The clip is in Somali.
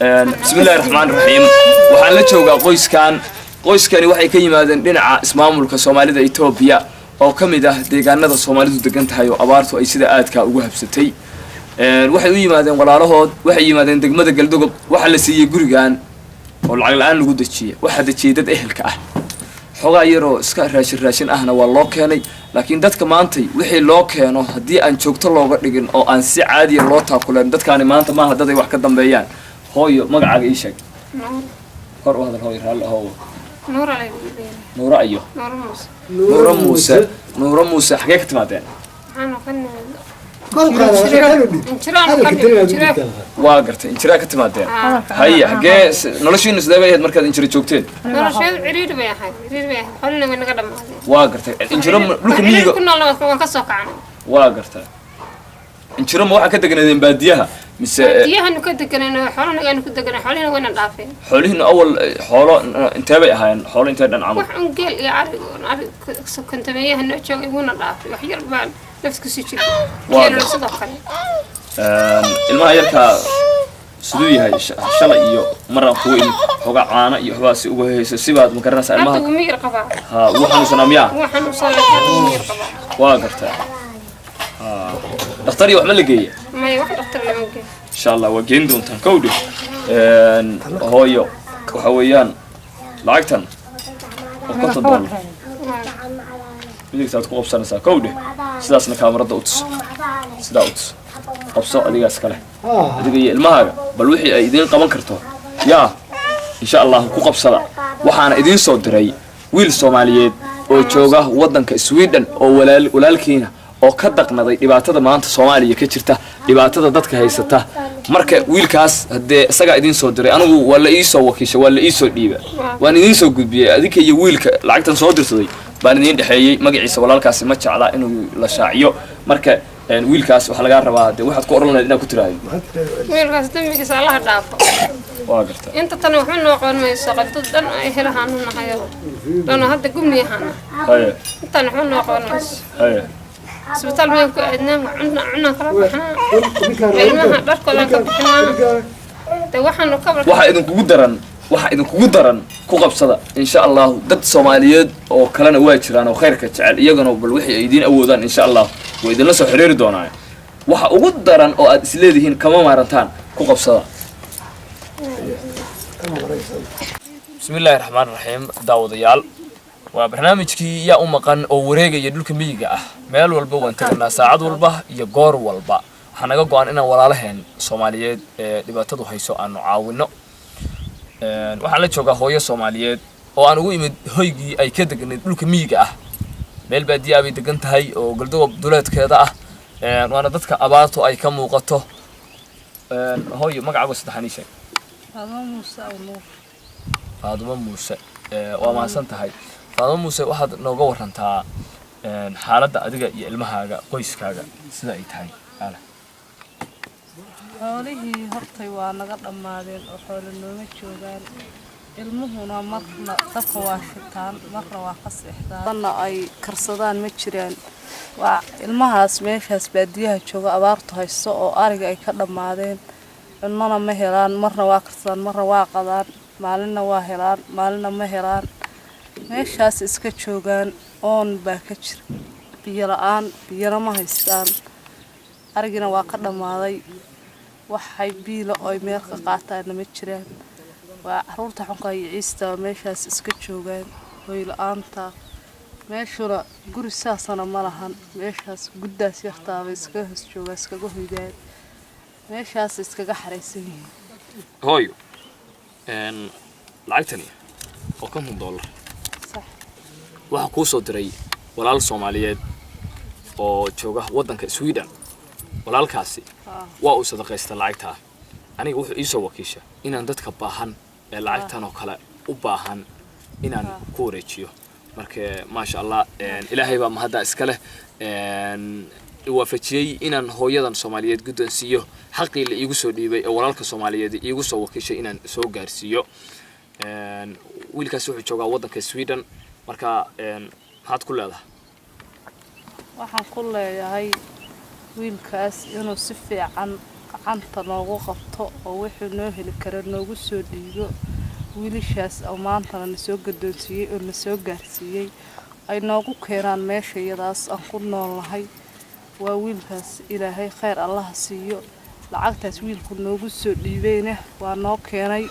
Bismi illahi raxmaan raxiim. Waxaan la joogaa qoyskan. Qoyskani waxay ka yimaadeen dhinaca ismaamulka Soomaalida Etoobiya, oo ka mid ah deegaanada Soomaalidu degan tahay oo abaartu ay sida aadkaa ugu habsatay. Waxay u yimaadeen walaalahood, waxay yimaadeen degmada Galdogob. Waxaa la siiyey gurigan oo lacag la-aan lagu dejiyey. Waxaa dejiyey dad ehelka ah. Xoogaa yaroo iska raashin raashin ahna waa loo keenay, laakiin dadka maantay wixii loo keeno haddii aan joogto looga dhigin oo aan si caadiya loo taakuleen, dadkaani maanta maaha dad ay wax ka dambeeyaan. Hooyo, magacaaga ii sheeg. Kor u hadal, hooyo, raalli ahow. Nuuro ayo? Nuuro Muuse. Nuuro Muuse, xagee ka timaadeen? Waa gartay, Injiraa ka timaadeen. Haye, xagee noloshiinu sidee bay ahayd markaad Injira joogteen? Nolosheedu ciriiri bay ahayd, ciriiri bay ahayd. Xolina way naga dhamaadeen. Waa gartay. Injiro dhulka miyiga ku noolna waan ka soo kacnay. Waa gartay. Injiro ma waxaa ka deganaydeen baadiyaha mise? Baadiyahanu ka deganayno, xoolahanaagaanu ku deganay. Xoolihina wayna dhaafeen. Xoolihiina awal xoolo intee bay ahaayeen? Xoolo intee dhan camal? Wax un geel iyo ari, ari kontameeyaha noo joogay wuuna dhaafay. Wax yar baan nafta kusii jirtay. Geeluna sidoo kale. Ilmaha yarkaa siduu yahay? Shalay iyo maraan kugu imid, xoogaa caano iyo waxbaa si uga hayso sibaad ma garanaysaa Hadda ilmaha? Wuu miyir qabaa. Ha, wuu xanuunsanaa miyaa? Wuu xanuunsanaa, laakiin wuu miyir qabaa. Waa gartaa. Ha, dhakhtar iyo wax ma la geeya? Maya, wax dhaktar lama geeyo. Insha Allah waa geen doontaan. Kowdhi, hooyo, waxa weeyaan lacagtan oo $50 midigtaad ku qabsanaysaa. Kowdhi, sidaasna kaamarada u tus, sidaa u tus. Qabso adigaas kale, adiga iyo ilmahaaga. Bal wixii ay idiin qaban karto yaa insha Allah ku qabsada. Waxaana idiin soo diray wiil Soomaaliyeed oo jooga waddanka Sweden, oo walaal walaalkiina oo ka daqnaday dhibaatada maanta Soomaaliya ka jirta, dhibaatada dadka haysata. Marka wiilkaas haddee isagaa idiin soo diray. Anigu waa la iisoo wakiishay, waa la iisoo dhiiba, waan idiin soo gudbiyey. Adinka iyo wiilka lacagtan soo dirsaday baan idiin dhexeeyey. Magaciisa walaalkaasi ma jecla inuu la shaaciyo. Marka wiilkaas waxaa lagaa rabaa dee waxaad ku odhan lahayd inaad ku tiraahdo. Wiilkaas dembigiisa Allaha dhaafo. Waa gartaa. Inta tan waxba noo qaban mayso. Qadad dhan ay helahaanu nahayo dhano hadda gumniyahaana. Intaan waxba noo qaban mayso. Isbitaal miyaan ku aadnaa? Cunna cunaan kala baxnaa, ilmaha dharkoodaan ka bixinaa, de waxaanu ka Waxa idinkugu daran, waxa idinkugu daran ku qabsada. Insha Allahu dad Soomaaliyeed oo kalena waa jiraan oo khayrka jecel. Iyagana bal wixii ay idiin awoodaan insha Allah way idinla soo xiriiri doonaan. Waxa ugu daran oo aad isleedihiin kama maarantaan ku qabsada. Bismi illaahi raxmaan raxiim. Daawadayaal, waa barnaamijkii Yaa u Maqan oo wareegaya dhulka miyiga ah. Meel walba waan teganaa, saacad walba iyo goor walba. Waxaa naga go-an inaan walaalaheen Soomaaliyeed ee dhibaatadu hayso aanu caawino. Waxaan la joogaa hooyo Soomaaliyeed oo aan ugu imid hoygii ay ka deganayd dhulka miyiga ah. Meel baadiya bay degan tahay oo Galdogob duleedkeeda ah, waana dadka abaartu ay ka muuqato. Hooyo, magacaago saddexan ii sheeg. Faadmo Muuse Awnuur. Faadumo Muuse, waa mahadsan tahay, Faadumo Muuse. Waxaad nooga warantaa xaaladda adiga iyo ilmahaaga, qoyskaaga sida ay tahay ale. Xoolihii hortay waa naga dhammaadeen oo xoolo nooma joogaan. Ilmuhuna marna dabka waa shitaan, marna waa ka seexdaan, marna ay karsadaan ma jiraan. Waa ilmahaas meeshaas baadiyaha jooga, abaartu haysto oo ariga ay ka dhammaadeen. Cunnona ma helaan. Marna waa karsadaan, marna waa qadaan, maalinna waa helaan, maalinna ma helaan. Meeshaas iska joogaan. Oon baa ka jira, biyo la-aan, biyana ma haystaan. Arigina waa ka dhammaaday. Waxay biila oo ay meel ka qaataanna ma jiraan. Waa caruurta xunka iyo ciista meeshaas iska joogaan, hoy la-aanta. Meeshuna guri saasana ma lahan. Meeshaas guddaas yartaabay iskaga hoos joogaan, iskaga hoydaan, meeshaas iskaga xaraysan yihiin. Hooyo, lacagtani oo $50 waxaa kuu soo diray walaal Soomaaliyeed oo jooga waddanka Sweden. Walaalkaasi waa uu sadaqaysta lacagtaa. Aniga wuxuu iisoo wakiisha inaan dadka baahan ee lacagtan oo kale u baahan inaan ku wareejiyo. Marka maasha Allah, Ilaahay baa mahadda iska leh waafajiyey inaan hooyadan Soomaaliyeed guddoonsiiyo xaqii la iigu soo dhiibay ee walaalka Soomaaliyeed iigu soo wakiishay inaan soo gaarsiiyo. Wiilkaasi wuxuu joogaa waddanka Sweden. Marka maxaad ku leedahay? Waxaan ku leeyahay wiilkaas inuu si fiican Gacanta noogu qabto oo wuxuu noo heli kara noogu soo dhiibo wiilashaas oo maantana na soo gadoonsiiyey oo na soo gaarsiiyey ay noogu keenaan meesha iyadaas aan ku noolnahay. Waa wiilkaas, Ilaahay khayr Allaha siiyo. Lacagtaas wiilku noogu soo dhiibayna waa noo keenay.